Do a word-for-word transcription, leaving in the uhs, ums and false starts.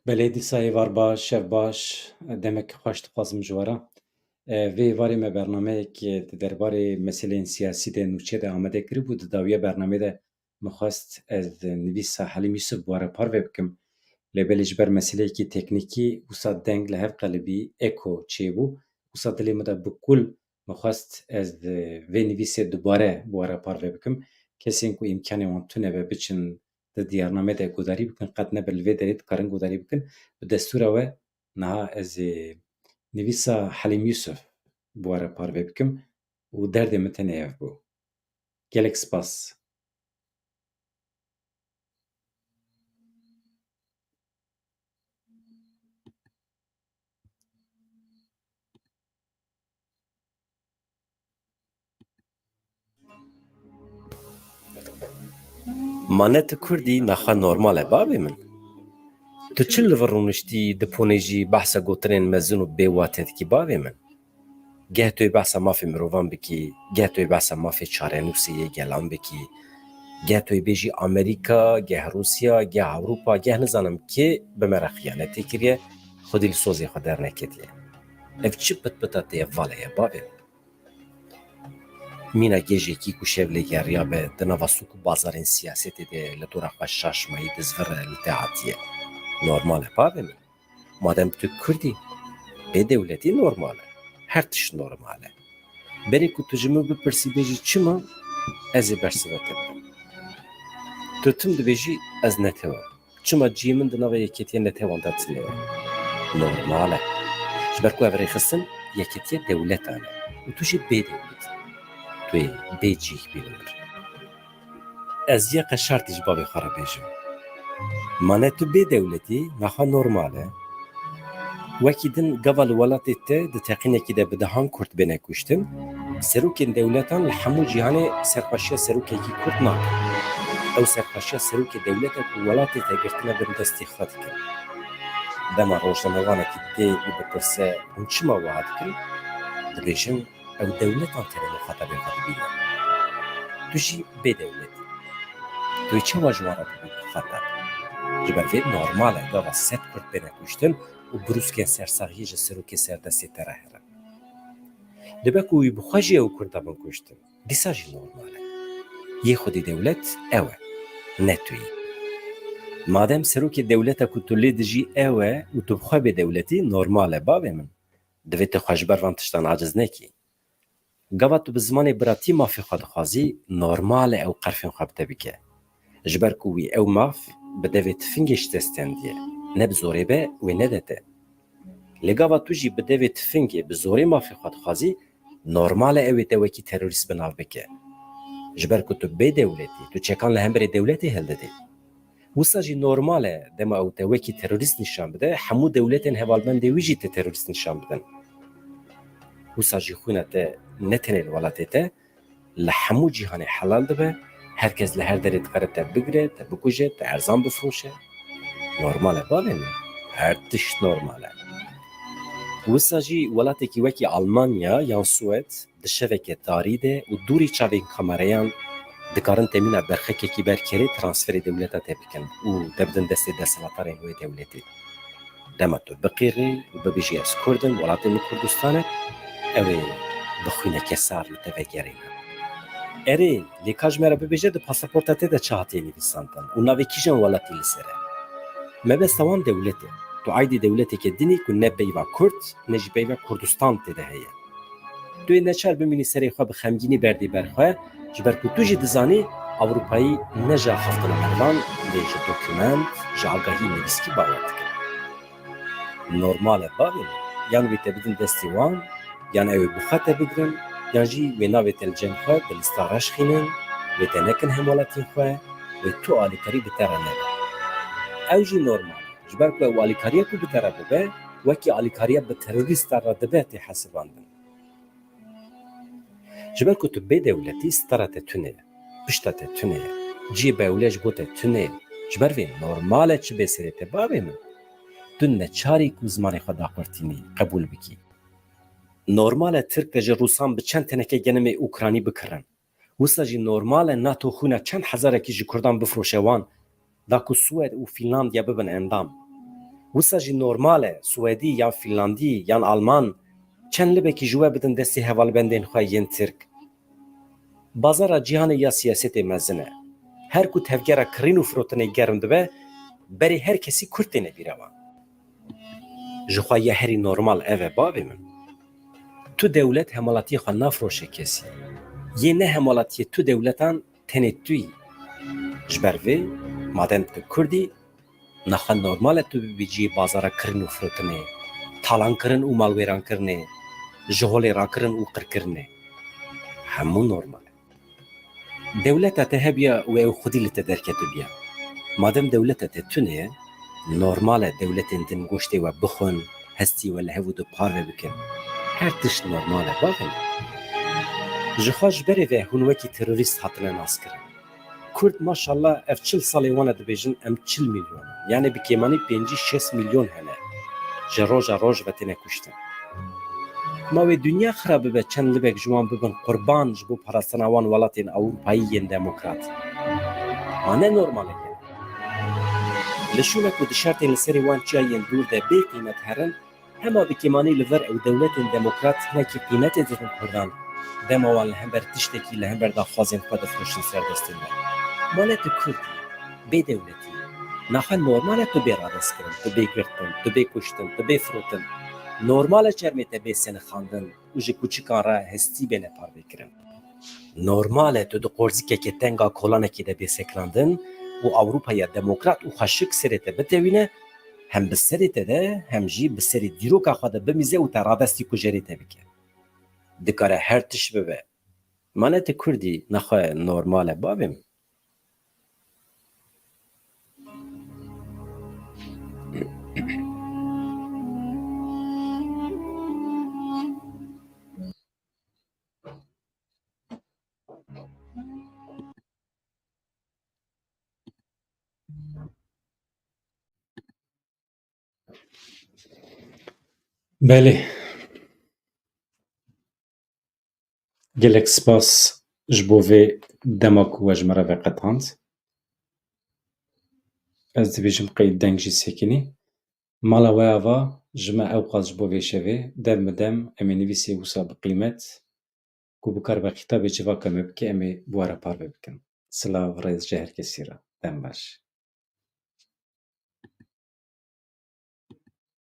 Belê dîsa êvar baş, şev baş, demek xweş dixwazim ji we re. E, vê êvarê me bernameyek di derbarê meseleyên siyasî de nûçe de amade kiribû. Di dawiya bernameyê de min xwest ez nivîsa Helîm Yusuf bi we re parve bikim. Lê belê ji ber meseleyekî teknîkî wisa deng li hev qelibî, eko çêbû. Wisa dilê min de bi kul min xwest ez vê nivîsê dubare bi we re parve bikim. Kesên ku îmkanê wan tune be biçin di diyarname de guhdarî bikin, qet nebe li vê derê dikarin guhdarî bikin. Bi destûra we niha ez ê nivîsa Helîm Yusuf bi we re parve bikim û derdê min tenê ev bû. Gelek spas. Ma ne tu Kurd î, naxwe normal e bavê min? Tu çi li vir rûniştî, di ponê jî behsa gotinên mezin û bê wate dikî bavê min? Geh tu yê behsa mafê mirovan bikî, geh tu yê behsa mafê çarenûsê yê gelan bikî, geh tu yê bêjî Amerîka, geh Rûsya, geh Ewropa, geh nizanim kê bi me re xiyanetê kiriye, xwedî li sozê xwe derneketiye. Ev çi pitpita tê ye, vale ye bavê min? Mîna gêjekî ku şev lê geriyabe, di nava sûk û bazarên siyasetê de li dora xwe şaş mayî dizvire, li te hatiye. Normal e bavê min. Madem tu Kurd î, bê dewletî normal e. Her tişt normal e. Berê ku tu ji min bipirsî bêjî çima, ez ê bersiva te bidim. Tu tim dibêjî ez netew im. Çima cihê min di nava yekêtiya netewan de tune ye? Normal e. Ji ber ku ev rêxistin yekêtiya dewletan e û tu jî bê dewlet î. Tu yê bê cih bî li vir. Ez yê qeşartî ji bavê xwe re bêjim. Ma ne tu bê dewlet î, naxwe normal e. Wekî din gava li welatê te di teqînekî de bi dehan Kurd bêne kuştin, serokên dewletan li hemû cîhanê serxweşiya serokekî Kurd nakin. Ew serxweşiya serokê dewleta ku welatê te girtine bin destê xwe dikin. Dema rojnamevanekî tê û bipirse hûn çima wiha dikin, dibêjin ew dewletan tenê muxatabê xwe dibîne. Tu jî bê dewlet î. Tu yê çawa ji wan re bibî muxatab? Ji ber vê normal e gava sed Kurd bêne kuştin û brûskên sersaxiyê ji serokê serdestê te re herin. Dibe ku wî bi xwe jî ew Kurda bin kuştin, dîsa jî normal e. Yê xwedî dewlet ew e, ne tu yî. Madem serokê dewleta ku tu lê dijî ew e û tu bi xwe bê dewlet î, normal e bavê min. Divê tu xwe ji ber van tiştan aciz nekî. Gava tu bi zimanê biratî mafê xwe dixwazî, normal e ew qerfên xwe bi te bike. Ji ber ku wî ew maf bi devê tifingê şikestiye, ne bi zorê be wê nede te. Lê gava tu jî bi devê tifingê bi zorê mafê xwe dixwazî, normal e ew ê te wekî terorîst bi nav bike. Ji ber ku tu bê dewlet î, tu çekan li hemberî dewletê hildidî. Wisa jî normal e, dema ew te wekî terorîst nîşan bide, hemû dewletên hevalbendê wî jî te terorîst nîşan bidin. Wisa jî xwîna te ne tenê li welatê te, li hemû cîhanê helal dibe, her kes li her derê dikare te bigire, te bikuje, te erzan bifroşe. Normal e bavê min, her tişt normal e. Wisa jî welatekî wekî Almanya yan Swêd, di şeveke tarî de û dûrî çavên kamereyan dikarin te mîna berxekekî ber kerê transferê dewleta te bikin û te bidin destê desthilatdarên wê dewletê. Dema tu biqîrî û bibêjî ez Kurd im, welatê min Kurdistan e, ew ê bi xwîneke sar li te vegerînin. Erê, lê ka ji me re bibêje di pasaporta te de çi hatiye nivîsandin û navê kîjan welatî li ser e? Mebesta wan dewlet e. Tu aîdî dewleteke din î ku ne peyva Kurd, ne jî peyva Kurdistan tê de heye. Tu yê neçar bimînî serê xwe bi xemgînî berdî ber xwe, ji ber ku tu jî dizanî Ewropayî ne ji axaftina mervan, lê ji dokument, ji agahî nivîskî bawer dikin. Normal e bavê min, yan wê te bidin destê wan, yan ew ê bi xwe te bigrin, yan jî wê navê te li cem xwe bi lîsta reş xînin, wê te nekin hemwelatiyên xwe, wê tu alîkarî bi te re nebe. Ew jî normal e, ji ber ku ew alîkariya ku bi te re bibe, wekî alîkariya bi terorîstan re dibe tê hesibandin. Ji ber ku tu bê dewletî, stara te tune ye, pişta te tune ye, cihê bewle ji bo te tune ye. Ji ber vê normal e çi bê serê te bavê min. Tu neçarî ku zimanê xwe daqurtînî, qebûl bikî. Normal e Tirk te ji Rûsan bi çend teneke genimê Ukranî bikirin. Wisa jî normal e NATO xwîna çend hezarekî ji Kurdan bifroşe wan, da ku Swêd û Fînlandya bibin endam. Wisa jî normal e Swedî yan Fînlandî yan Alman çend libekî ji we bidin destê hevalbendên xwe yên Tirk. Bazara cîhanê ya siyasetê mezin e. Her ku tevgera kirîn û firotinê germ dibe, berê her kesî Kurd têne bîra wan. Ji xwe ya herî normal ev e bavê min. Tu dewlet hemalatiyê xwe nafroşe kesî. Yê ne hemalatiyê tu dewletan tenê tu yî. Ji ber vê, madem tu Kurd î, naxwe normal e tu bibî cihê bazara kirin û firotinê, talankirin û malwêrankirinê, ji holê rakirin û qirkirinê. Hemû normal e. Dewleta te hebiya û ew xwedî li te derketibiya. Madem dewleta te tune ye, normal e dewletên din goştê we bixwin, hestî we li hev û du parve bikin. Her tişt normal e, bavê min. Ji xwe ji berê ve hûn wekî terorîst hatine naskirin. Kurd maşallah ev çil salê wan e dibêjin em çil milyon in. Yani bi kêmanî pêncî şêst milyon hene. Ji roja roj ve têne kuştin. Ma wê dinya xira bibe çend libek ji wan bibin qurban ji bo parastina wan welatên Ewropayî yên demokrat. Ma ne normalek e. Li şûnek ku di şertên li serê wan çiyayên dûr de bê qîmet herin, hema bi kêmanî li vir ew dewletên demokrat hinekî qîmetê didin kurdan, dema wan li hember tiştekî, li hember daxwazên xwe difroşin ser destên me. Ma ne tu kurd î, bê dewletî. Naxwe normal e tu bê radestkirin, tu bê girtin, tu bê kuştin, tu bê firotin. Normal e çermê te bê senixandin û ji kûçikan re hestî bêne parvekirin. Normal e tu di qorzikekê tenga kolanekê de bê sekinandin û Ewropaya demokrat û xweşik serê te bitewîne, hem bi serê te de, hem jî bi serê dîroka xwe de bimîze û te radestî kujerê te bike. Dikare her tişt bibe. Ma ne tu kurd î, naxwe normal e bavê min. Belê. Gelek spas ji bo vê dema ku we ji me re veqetand. Ez dibêjim qey deng jî sekinî. Mala we ava ji me ewqas ji bo vê şevê dem bi dem em ê nivîsê wisa bi qîmet ku bikaribe xîtabê civaka me bike, em ê bi we re parve bikin. Silav, rêz ji her kesî re. Dem baş.